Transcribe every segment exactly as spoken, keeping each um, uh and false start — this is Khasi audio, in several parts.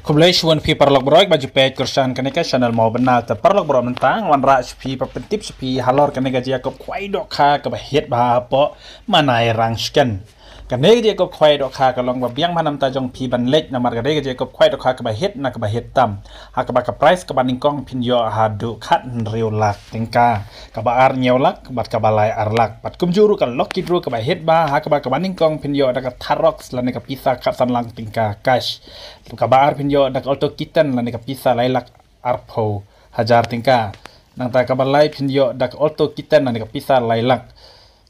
Khublei shibun phi paralok baroh ba ju peit kyrshan kane ka channel Mawbynna. Te paralok baroh, mynta nga wanrah sha phi, ba pyntip sha phi halor kane ka jaka khwai dohkha kaba hit bha hapoh Manai Rangshken. Kane ka jaka khwai dohkha ka long ba biang bha namar jong phi ban leit, namar ka dei ka jaka khwai dohkha kaba hit na kaba hit tam. Ha kaba ka price kaba nyngkong phin ïoh haduh khathynriew lak tyngka, kaba ar hynñiew lak bad kaba lai ar lak. Bad kumjuh ruh ka lucky draw kaba hit bha, ha kaba kaba nyngkong phin ïoh da ka Tharrox lane ka pisa khatsan lak tyngka cash. Kaba ar phin ïoh da ka Alto K ten lane ka pisa lai lak arphew hajar tyngka. Nangta kaba lai phin ïoh da ka Alto K ten lane ka pisa lai lak.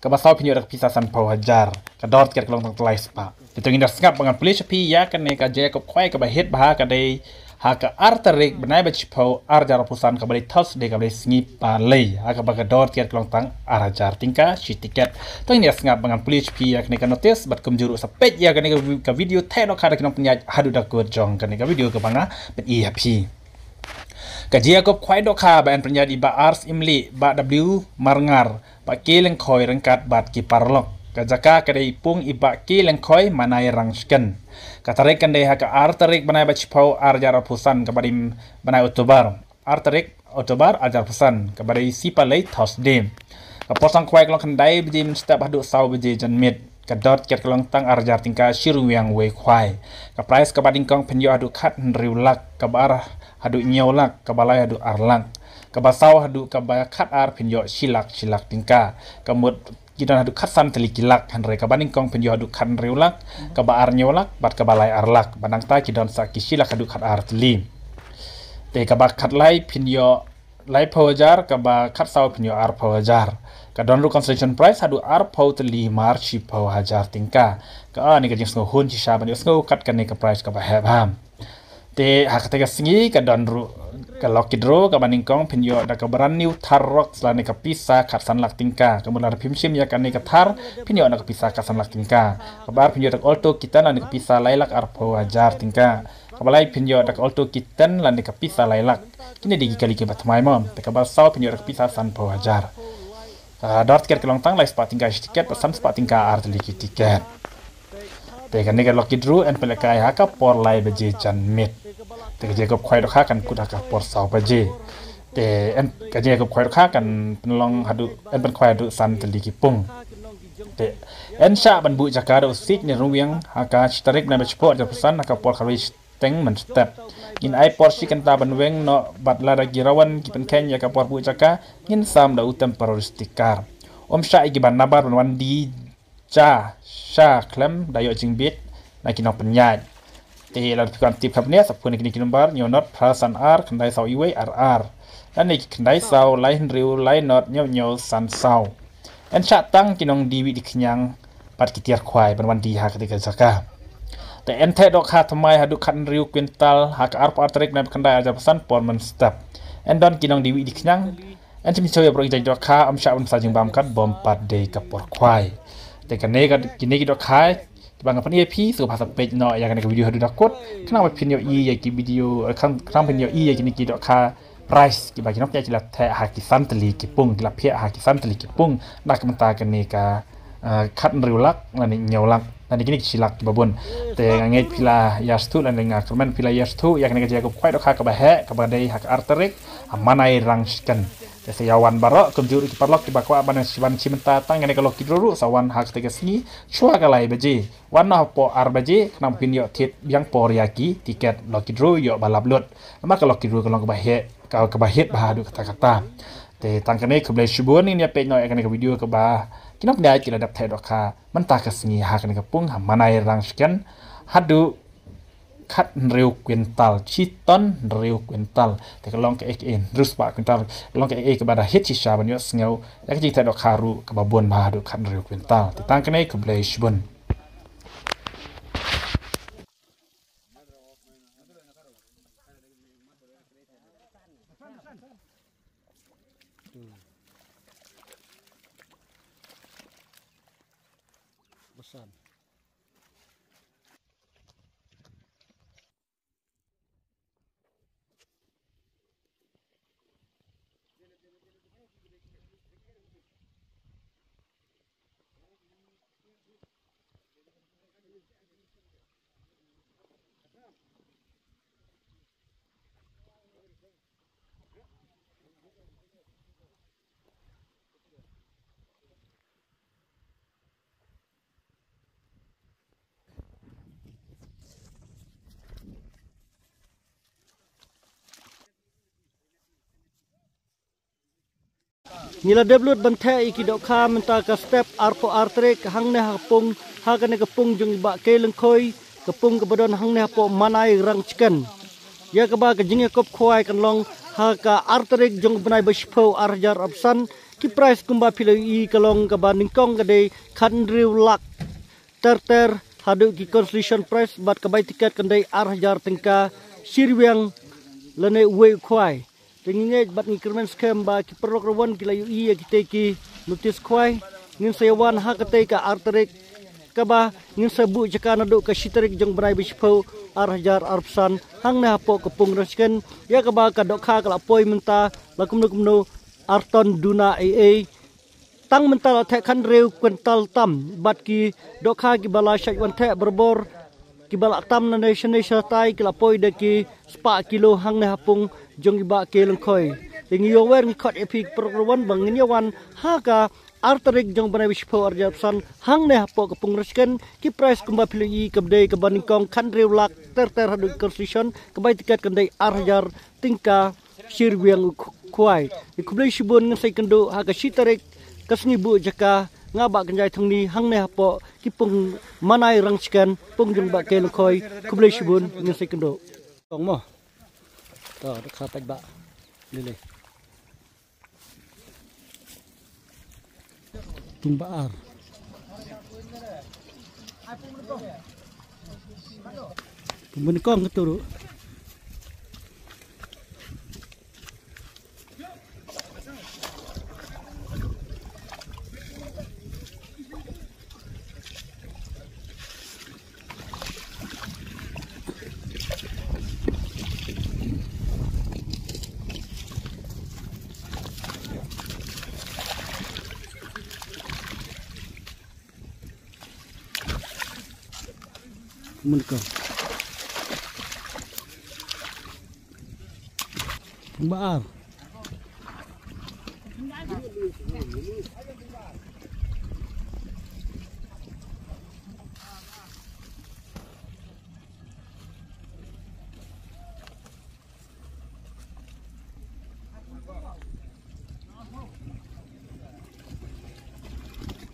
Kaba saw phin ïoh da ka pisa sanphew hajar. Ka dor tiket ka long tang lai spah. Te to ngin ïa sngap ba ngan pule sha phi ïa kane ka jaka khwai kaba hit bha, ka dei ha ka ar tarik bnai ba shiphew ar hajar arphew san, kaba dei Thursday, kaba dei sngi palei. Ha kaba ka dor tiket ka long tang ar hajar tyngka shi tiket. To ngin ïa sngap ba ngan pule sha phi ïa kane ka notice bad kumjuh ruh sa peit ïa kane ka vi-, ka video theh dohkha da ki nongpynïaid haduh da kut jong kane ka video kaba nga pyni ïa phi. Ka jaka khwai dohkha ba yn pynïaid i Bah Ars Imli, Bah W Marngar, Bah K Lyngkhoi ryngkat bad ki paralok. Ka jaka ka dei pung i Bah K Lyngkhoi, Manai Rangshken. Ka tarik kan dei ha ka ar tarik bnai ba shiphew ar hajar arphew san, kaba dei bnai October. Ar tarik October ar hajar arphew san, kaba dei sngi palei Thursday. Ka por song khwai ka long khyndai baje mynstep haduh saw baje janmiet. Ka dor tiket ka long tang ar hajar tyngka shi ryngwiang wei khwai. Ka price kaba nyngkong phin ïoh haduh khathynriew lak, kaba ar haduh hynñiew lak, kaba lai haduh ar lak. Kaba saw haduh kaba khatar phin ïoh shi lak, shi lak tyngka. Ka mut ki don haduh khatsan tylli ki lak, hynrei kaba nyngkong phin ïoh haduh khathynriew lak, kaba ar hynñiew lak bad kaba lai ar lak. Bad nangta ki don sa ki shi lak haduh khatar tylli. Te kaba khatlai phin ïoh laiphew hajar, kaba khatsaw phin ïoh arphew hajar. Ka don ruh consolation prize haduh arphew tylli mar shiphew hajar tyngka. Ka, ah, ni ka jingsngewhun shisha ban ïohsngew kat kane ka prize kaba heh bha. Te ha kata ka sngi ka don ruh ka lucky draw, kaba nyngkong phin ïoh da ka brand new Tharrox lane ka pisa khatsan lak tyngka. Ka mut lada phim shim ïa kane ka Thar, phin ïoh da ka pisa khatsan lak tyngka. Kaba ar phin ïoh da ka Alto K ten lane ka pisa lai lak arphew hajar tyngka. Kaba lai phin ïoh da ka Alto K ten lane ka pisa lai lak. Kine dei ki kali kiba thymmai mo. Te kaba saw phin ïoh da ka pisa sanphew hajar. Ah, dor tiket ka long tang lai spah tyngka shi tiket, bad san spah tyngka ar tylli ki tiket. Te kane ka lucky draw yn pynlehkai ha ka por lai baje janmiet. Te ka jaka khwai dohkha kan kut ha ka por saw baje. Te yn, ka jaka khwai dohkha kan pynlong haduh, yn pynkhwai haduh san tylli ki pung. Te yn shah ban buh jaka da u siej ne ryngwiang ha ka shi tarik bnai ba shiphew ar hajar arphew san ha ka por khatwei shiteng mynstep. Ngin ai por shi kynta ban weng noh bad lada ki rawan ki pynkheiñ ïa ka por buh jaka, ngin sam da u temporary sticker. Ym shah ïa ki ban nabar ban wan die ja sha khlem da ïoh jingbieit na ki nongpynïaid. Te lada phi kwah tip kham bniah sa phone ïa kine ki number: hynñiew not phra san ar khyndai saw iwei ar ar, lane khyndai saw lai hynriew lai not hynñiew hynñiew san saw. Yn shah tang ki nongdie wih die khñiang bad ki tiar khwai ban wan die ha kata ka jaka. Te yn theh dohkha thymmai haduh khathynriew kwintal ha ka arphew ar tarik bnai ba khyndai ar hajar arphew san por mynstep. Yn don ki nongdie wih die khñiang, yn shim shuh ïa baroh ki jait dohkha, ym shah ban bsa jingbam katba ym pat dei ka por khwai. Te kane ka, kine ki dohkha kiba nga pyni ïa phi, sngewbha sa peit noh ïa kane ka video haduh da kut, khnang ba phin ïohi ïa ki video, eh, khnang, khnang phin ïohi ïa kine ki dohkha prize kiba ki nongpynïaid ki la theh ha ki san tylli ki pung, ki la phiah ha ki san tylli ki pung, na ka bynta kane ka, eh, khathynriew lak lane hynñiew lak lane kine ki shi lak kiba bun. Te nga ngeit phi la ïa sngewthuh lane nga kyrmen phi la ïa sngewthuh ïa kane ka jaka khwai dohkha kaba heh kaba dei ha ka ar tarik ha Manai Rangshken. Te sa ïa wan baroh, kumjuh ruh ki paralok kiba kwah ban ïa shim, ban shim bynta tang kane ka lucky draw ruh sa wan ha kata ka sngi shuwa ka lai baje. Wan noh hapoh ar baje khnang ba phin ïoh thied biang por ïa ki tiket lucky draw ïoh ba lap lut. Namar ka lucky draw ka long kaba heh, ka, kaba hit bha haduh katta katta. Te tang kane, khublei shibun, ngin ïa peit noh ïa kane ka video kaba ki nongpynïaid ki la dep theh dohkha mynta ka sngi ha kane ka pung ha Manai Rangshken haduh khathynriew kwintal, shi ton hynriew kwintal. Te ka long kaei kaei hynriew spah kwintal, ka long kaei kaei kaba da hit shisha ban ïohsngew ïa ka jingtheh dohkha ruh kaba bun bha haduh khathynriew kwintal. Te tang kane, khublei shibun. Ngi la dep lut ban theh ïa ki dohkha mynta ka step arphew ar tarik hangne ha pung, ha kane ka pung jong i Bah K Lyngkhoi, ka pung kaba don hangne hapoh Manai Rangchiken. Ïa kaba ka jingïakop khwai kan long ha ka ar tarik jong u bnai ba shiphew ar hajar arphew san. Ki prize kumba phi la ïohi ka long kaba nyngkong ka dei khathynriew lak ter ter haduh ki consolation prize, bad ka bai tiket kan dei ar hajar tyngka shi ryngwiang lane uwei u khwai. Te ngi ngeit bad ngi kyrmen skhem ba ki paralok rawon ki la ïohi ïa kitei ki notice khwai. Ngin sa ïa wan ha katei ka ar tarik, kaba ngin sa buh jaka naduh ka shi tarik jong u bnai ba shiphew ar hajar arphew san hangne hapoh ka pung Rangchiken. Ïa kaba ka dohkha ka la poi mynta la kumno kumno ar ton duna ei ei. Tang mynta la theh khathynriew kwintal tam, bad ki dohkha kiba la shait wan theh barabor, kiba la tam nangne shane shatai, ki la poi da ki spah kilo hangne ha pung jong i Bah K Lyngkhoi. Te ngi ïoh wer ngi khot ïa phi ki paralok rawon ba ngin ïa wan ha ka ar tarik jong u bnai ba shiphew ar hajar arphew san hangne hapoh ka pung Rangchiken. Ki prize kumba phi la ïohi kaba dei kaba nyngkong khathynriew lak ter ter haduh ki consolation, ka bai tiket kan dei ar hajar tyngka shi ryngwiang u khu-, khwai. Te khublei shibun, ngin sa ïakynduh ha ka shi tarik ka sngi buh jaka. Nga Bah Kynjai Thongni hangne hapoh ki pung Manai Rangchiken, pung jong Bah K Lyngkhoi. Khublei shibun, ngin sa ïakynduh. Kong mo. To, da kha pait ba. Lele. Pung ba ar. Pung ba nyngkong ka tu ruh. Mun ka. Ba ar.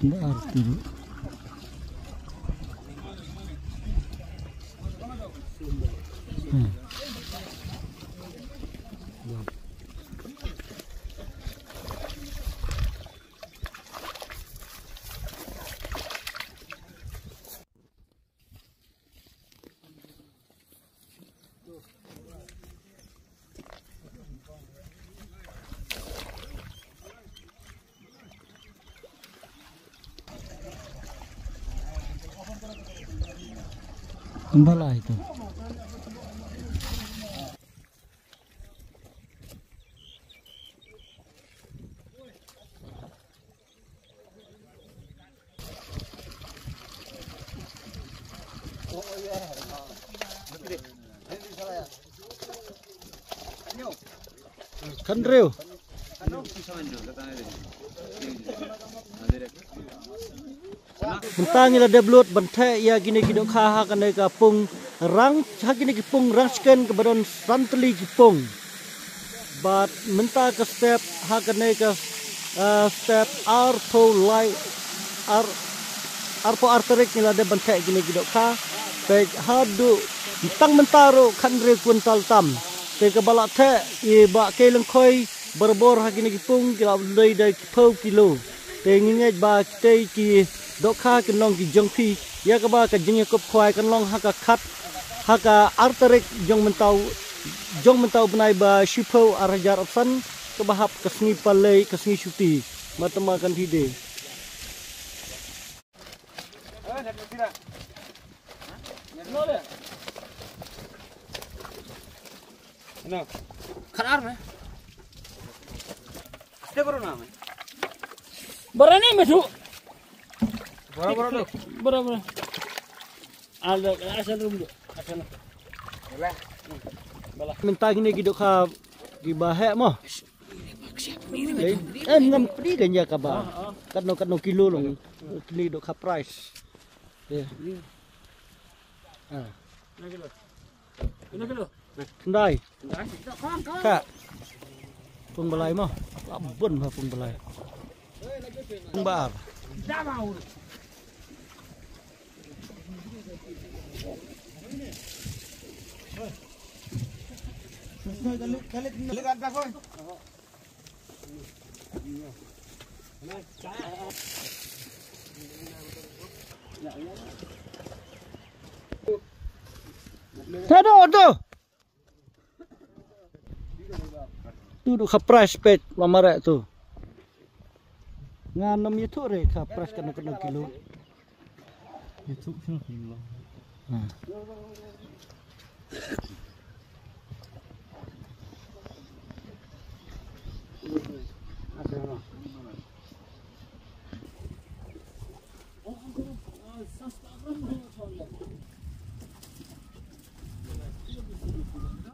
Ba ar tu. Hmm. Kumba lai tu. Khathynriew. Mynta ngi la dep lut ban theh ïa kine ki dohkha ha kane ka pung Rang, ha kine ki pung Rangchiken kaba don san tylli ki pung. Bad mynta ka step, ha kane ka, ah, step arphew lai, ar, arphew ar tarik ngi la dep ban theh kine ki dohkha. Peit haduh tang mynta ruh khathynriew kwintal tam. Te kaba la theh i Bah K Lyngkhoi, barabor ha kine ki pung ki la lei da ki phew kilo. Te ngi ngeit ba kitei ki dohkha kin long ki jong phi. Ïa kaba ka jingïakop khwai kan long ha ka khat, ha ka ar tarik jong mynta u, jong mynta u bnai ba shiphew ar hajar arphew san, kaba hap ka sngi Palei, ka sngi Shuti. Matama kan thi de. Khat ar me. Aste koro na me. Barani me thu. Bora, bora, do. Bora, bora. Ala, asal rum do. Asal. Bala. Mynta kine ki dohkha kiba heh mo. Eh, ngam pdi ka nya kaba. Katno, katno kilo long. Kine dohkha prize. Eh. Ah. Kino kilo? Khyndai. Khyndai. Ka. Pung balai mo. Labun ha pung balai. Pung bar. Tado tu. Tu du ka price pet lamare tu. Nga nam itu re ka price kena kena kilo. Itu kena kilo.